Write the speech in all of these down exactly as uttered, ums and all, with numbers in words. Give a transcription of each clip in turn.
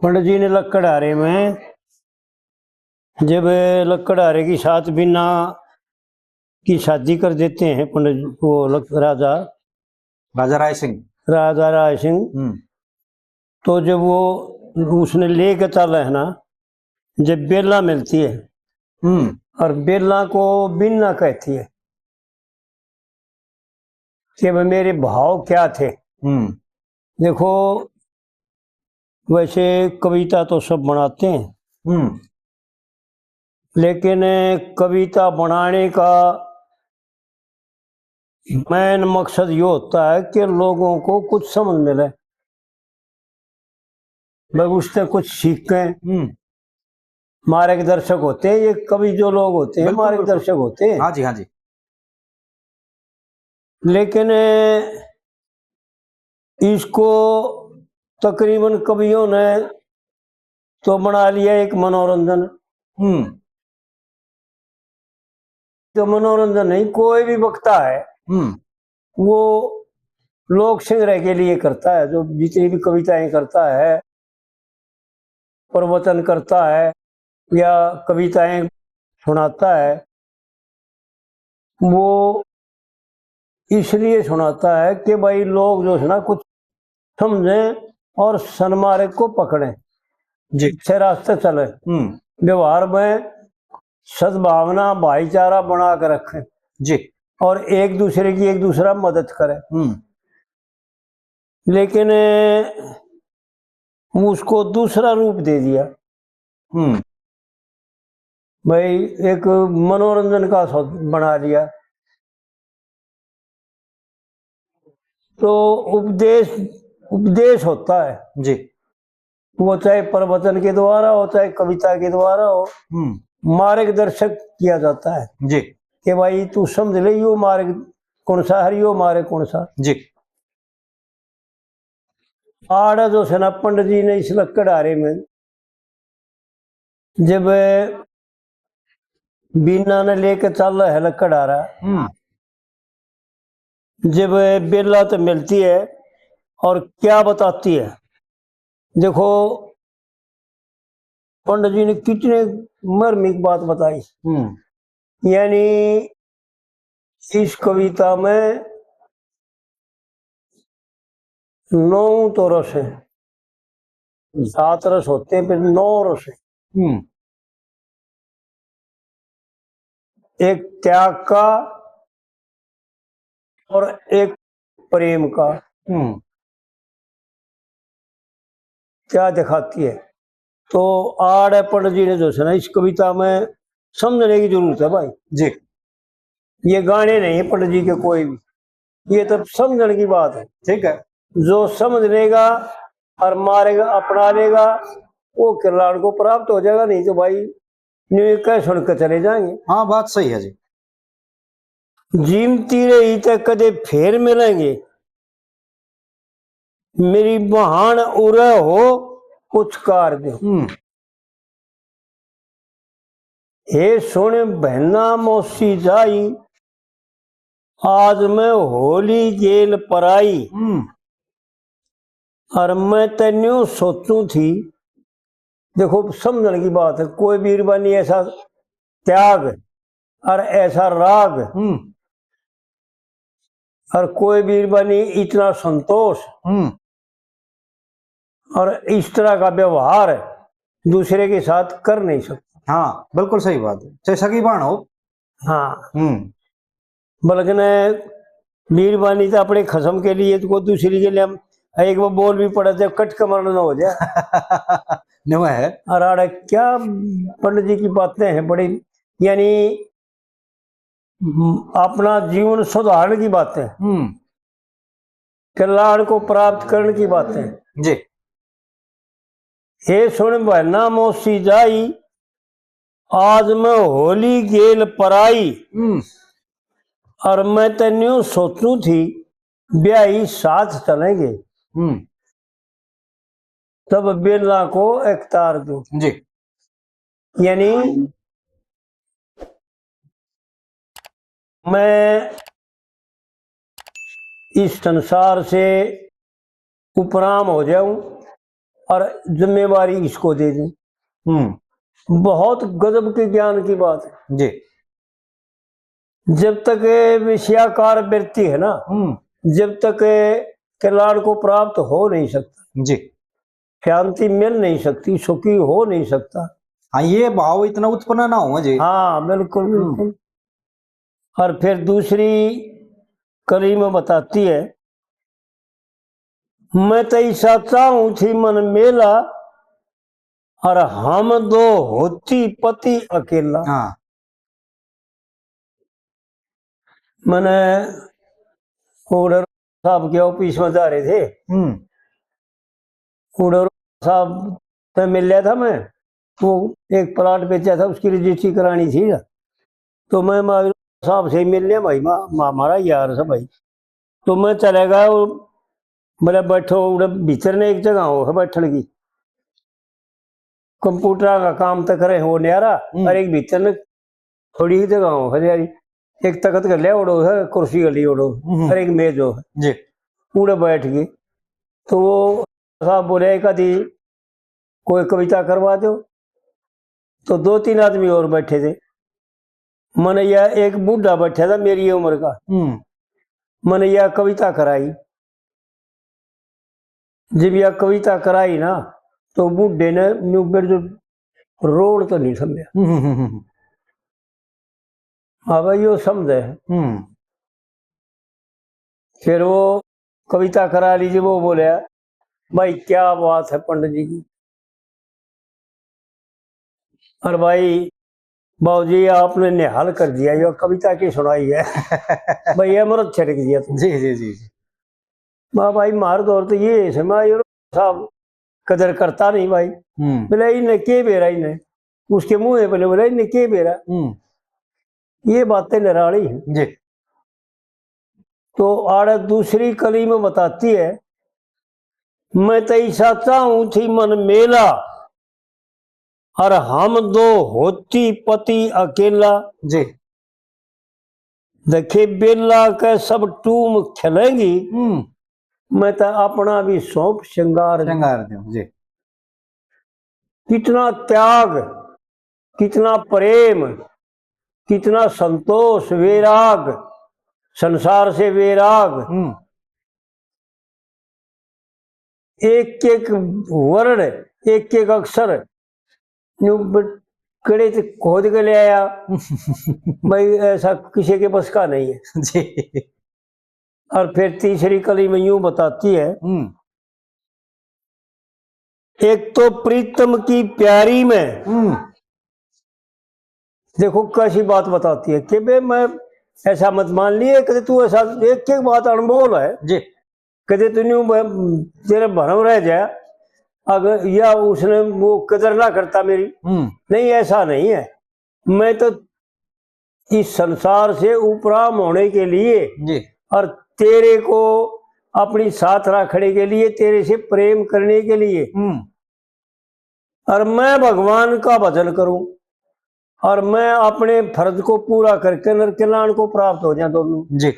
पंडित जी ने लकड़हारे में, जब लकड़हारे की साथ बीना की शादी कर देते हैं पंडित, वो लक-, राजा राजा राय सिंह। राजा राय सिंह। हम्म। तो जब वो, उसने लेके चला है ना, जब बेला मिलती है, हम्म। और बेला को बीना कहती है कि भाई मेरे भाव क्या थे। हम्म। देखो, वैसे कविता तो सब बनाते हैं, हम्म। लेकिन कविता बनाने का मेन मकसद ये होता है कि लोगों को कुछ समझ मिले, भाई उससे कुछ सीखें। हम्म। मार्गदर्शक होते हैं ये कवि, जो लोग होते हैं, बिल्कुल, बिल्कुल। मार्गदर्शक होते हैं। हाँ जी, हाँ जी। लेकिन इसको तकरीबन कवियों ने तो बना लिया एक मनोरंजन। हम्म। तो मनोरंजन नहीं, कोई भी वक्ता है, हम्म। वो लोक संग्रह के लिए करता है, जो जितनी भी कविताएं करता है, प्रवचन करता है या कविताएं सुनाता है, वो इसलिए सुनाता है कि भाई लोग जो है ना कुछ समझें और सन्मार्ग को पकड़ें, जी। अच्छे रास्ते चलें, हम्म। व्यवहार में सद्भावना, भाईचारा बना के रखें जी। और एक दूसरे की एक दूसरा मदद करें। हम्म। लेकिन उसको दूसरा रूप दे दिया। हम्म। भाई एक मनोरंजन का सौ-, बना लिया। तो उपदेश, उपदेश होता है जी। वो चाहे प्रवचन के द्वारा हो, चाहे कविता के द्वारा हो, हम्म। मार्गदर्शक किया जाता है जी। कि भाई तू समझ ले, यो मार्ग कौन सा है, यो मार्ग कौन सा जी। आड़ा जो से ना पंडित जी ने इस लकड़हारे में जब बीना ने लेके चल रहा है लकड़हारा, हम्म। जब बेला तो मिलती है और क्या बताती है। देखो, पंडित जी ने कितने मर्मिक बात बताई। हम्म। यानी इस कविता में नौ तो रस हैं, सात रस होते हैं, पर नौ रस हैं। हम्म। एक त्याग का और एक प्रेम का। हम्म। क्या दिखाती है? तो आड़े पंडित जी ने जो है ना, इस कविता में समझने की जरूरत है भाई। जी। ये गाने नहीं है पंडित जी के कोई भी, ये तो समझने की बात है। ठीक है। जो समझ लेगा और मार्ग अपना लेगा, वो कल्याण को प्राप्त हो जाएगा, नहीं तो भाई न्यू कह सुन के चले जाएंगे। हाँ, बात सही है जी। जीमती रही तो कदे फेर मिलेंगे, मेरी बहान उरे हो कुछ कार दो। हम्म। हे सुन बहना मौसी जाई, आज मैं होली गेल पराई। हम्म। और मैं तन्यू सोचूं थी, देखो समझण की बात है, कोई बीरबानी ऐसा त्याग और ऐसा राग हम्म। और कोई बीरबानी इतना संतोष हम्म। और इस तरह का व्यवहार दूसरे के साथ कर नहीं सकता। हाँ, बिल्कुल सही बात है, चाहे सगी बहन हो। हाँ। हम्म। बल्कि ने बीरबानी तो अपने खसम के लिए तो कोई दूसरी के लिए हम एक बार बोल भी पड़े तो कट के मरण न हो जाए। नवा है। और आड़े क्या पंडित जी की बातें हैं बड़ी, यानी अपना जीवन सुधारण की बातें, हम्म। कल्याण को प्राप्त करने की बातें। जी। हे सुन बहना मौसी जाई, आज मैं होली गेल पराई। हम्म। और मैं तो न्यू सोचूं थी, ब्याही साथ चलेंगे। हम्म। तब बेला को इकतार दूं। जी। यानी मैं इस संसार से उपराम हो जाऊं, और जिम्मेवारी इसको दे दी। हम्म। बहुत गजब के ज्ञान की बात है। जी। जब तक ये विषयाकार वृत्ति है ना, हम्म। जब तक कल्याण को प्राप्त हो नहीं सकता, जी। शांति मिल नहीं सकती, सुखी हो नहीं सकता। हाँ, ये भाव इतना उत्पन्न ना हो जी। हाँ, बिल्कुल, हम्म। बिल्कुल। और फिर दूसरी कली में बताती है, मैं तो ऐसा चाहूं थी मन मेला, और हम दो होती पति अकेला। हाँ। मैंने उड़र साहब के ऑफिस में जा रहे थे। हम्म। उड़र साहब से मिल लिया था मैं, वो एक प्लाट बेचा था, उसकी रजिस्ट्री करानी थी ना। तो मैं महावीर साहब से मिल लिया भाई, मा-, मा-, हमारा यार से भाई। तो मैं चले गया, वो बोले, "बैठो।" उड़े भीतर ने एक जगह हो है बैठने की, कंप्यूटर का काम तो करे हो न्यारा, हम्म। और एक भीतर ने थोड़ी ही जगह हो है न्यारी, एक तखत कर लिया ओड़ो है, कुर्सी कर ली ओड़ो, हम्म। और एक मेज हो है। जी। उड़े बैठ गए। तो वो साहब बोले, "एक आधी कोई कविता करवा दो।" तो दो तीन आदमी और बैठे थे। मैंने यह एक बूढ़ा बैठा था मेरी उम्र का, हम्म। मैंने यह कविता कराई। जब यह कविता कराई ना, तो बूढ़े ने न्यू बेर जो रोड़ तो नहीं समझा। हम्म, हम्म, हम्म, हम्म। हाँ भाई, यो समझे। हम्म। फिर वो कविता करा लीजिए, वो बोले, "भाई, क्या बात है पंडित जी की, और भाई, बाबू जी, आपने निहाल कर दिया, यो कविता की सुनाई है।" भाई, ये अमृत छिड़क दिया तुम। जी, जी, जी, जी। वाह भाई, मार दौर तो ये है, मैं यो साहब कदर करता नहीं भाई। हम्म। बोले, "इन्हें के बेरा इन्हें?" उसके मुंह पे बोले, "इन्हें के बेरा?" हम्म। ये बातें निराली हैं। जी। तो आड़े दूसरी कली में बताती है, मैं तो ऐसा चाहूं थी मन मेला, और हम दो होती पति अकेला। जी। देखे बेला के सब टूम खेलेंगी, हम्म। मैं तो अपना भी सौंप श्रृंगार दूं। श्रृंगार दूं, जी। कितना त्याग, कितना प्रेम, कितना संतोष, वैराग, संसार से वैराग। हम्म। एक एक वर्ड, एक एक अक्षर न्यू ब-, कड़े से खोद के ले आया। भाई, ऐसा किसी के बस का नहीं है। जी। और फिर तीसरी कली में यूं बताती है, हम्म। एक तो प्रीतम की प्यारी में, हम्म। देखो कैसी बात बताती है कि बे, मैं ऐसा मत मान लिए, कदे तू ऐसा एक एक बात अनमोल है। जी। कदे तू न्यू मैं, तेरे भरम रह जाए, अगर या उसने वो कदर ना करता मेरी। हम्म। नहीं, ऐसा नहीं है। मैं तो इस संसार से उपराम होने के लिए जी। और तेरे को अपनी साथ रखने के लिए, तेरे से प्रेम करने के लिए, हम्म। और मैं भगवान का भजन करूं और मैं अपने फर्ज को पूरा करके नर कल्याण को प्राप्त हो जाए दोनों। जी।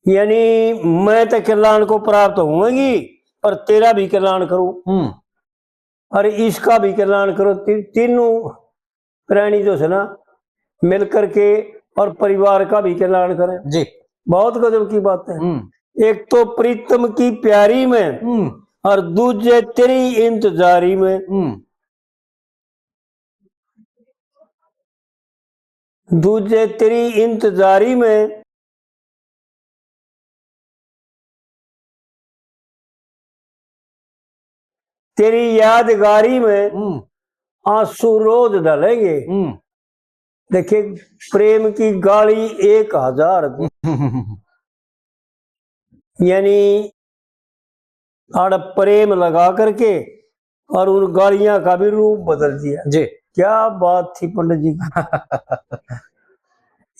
यानी मैं तो कल्याण को प्राप्त होऊंगी, पर तेरा भी कल्याण करूं, हम्म। और इसका भी कल्याण करूं। ती-, तीनों प्राणी जो है ना, मिल करके और परिवार का भी कल्याण करें। जी। बहुत गजब की बात है। हम्म। एक तो प्रीतम की प्यारी में, हम्म। और दूजे तेरी इंतजारी में। हम्म। दूजे तेरी इंतजारी में, तेरी यादगारी में हम्म। आंसू रोज ढलेंगे। हम्म। देखिए, प्रेम की गाली एक हजार दे। यानी आड़ प्रेम लगा करके और उन गालियां का भी रूप बदल दिया। जी। क्या बात थी पंडित जी की।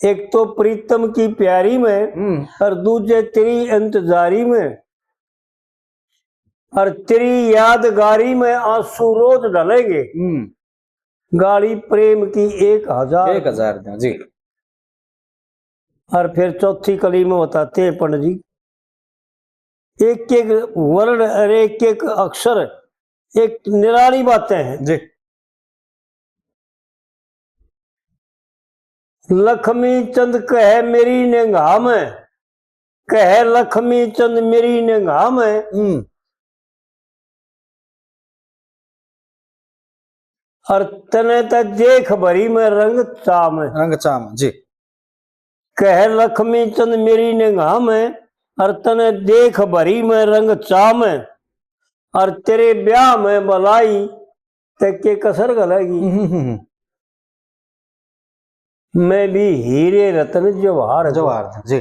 एक तो प्रीतम की प्यारी में हम्म। और दूजे तेरी इंतजारी में और तेरी यादगारी में आंसू रोज ढलेंगे। हम्म। गाली प्रेम की एक हजार। एक हजार दे, जी। और फिर चौथी कली में बताते हैं पंडित जी, एक एक वर्ड और एक एक अक्षर एक निराली बातें हैं। जी। लखमी चंद कहे मेरी निगाह में, कहे लखमी चंद मेरी निगाह में, हम्म। और तने त देख भरी मैं रंग चाम। रंग चाम, जी। कह लखमी चंद मेरी निगाह में, और तने देख भरी मैं रंग चाम, और तेरे ब्याह में बुलाई ते के कसर घलेगी। हम्म, हम्म, हम्म। मैं भी हीरे रतन जवाहर दूं। जवाहर दूं, जी।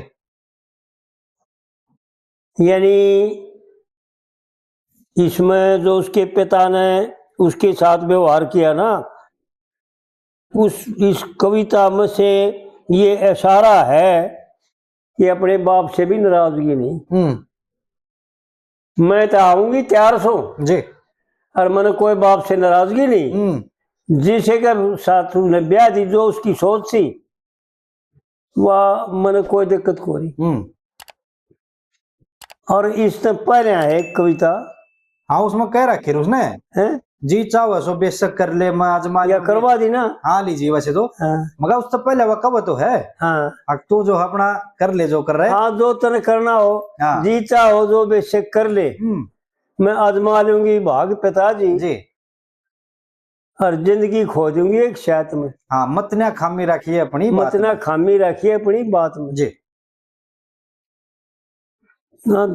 यानी इसमें जो उसके पिता ने उसके साथ व्यवहार किया ना, उस, इस कविता में से ये इशारा है कि अपने बाप से भी नाराजगी नहीं। हम्म। मैं तो आऊंगी तैयार सो। जी। और मैंने कोई बाप से नाराजगी नहीं। हम्म। जिसे के साथ उसने ब्याह दी, जो उसकी सोच थी, वह मैंने कोई दिक्कत को नहीं। हम्म। और इससे पहले है एक कविता। हाँ, उसमें कह रखी उसने, हैं? "जी चाहो सो बेशक कर ले, मैं आजमा या लूंगी।" करवा दी ना। हाँ, लीजिए वैसे तो। हाँ। मगर उससे पहले वह कब तो है। हाँ। अब तू जो अपना कर ले, जो कर रहे। हाँ, जो तने करना हो, हाँ। "जी चाहो जो बेशक कर ले, हम्म। मैं आजमा लूंगी भाग पिताजी।" जी। और जिंदगी खो दूंगी एक शैत में। हाँ, मत ना खामी रखिए अपनी बात मत ना में। खामी रखिए अपनी बात में। जी। ना,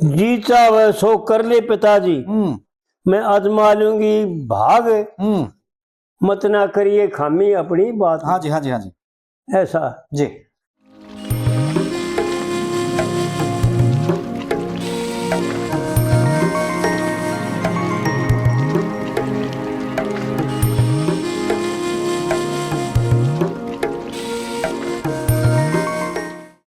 जी चाहे सो कर ले पिताजी, हम्म। मैं आजमा लूंगी भाग, हम्म। मत ना करिए खामी अपनी बात हाँ में। जी, हाँ जी, हाँ जी। ऐसा। जी।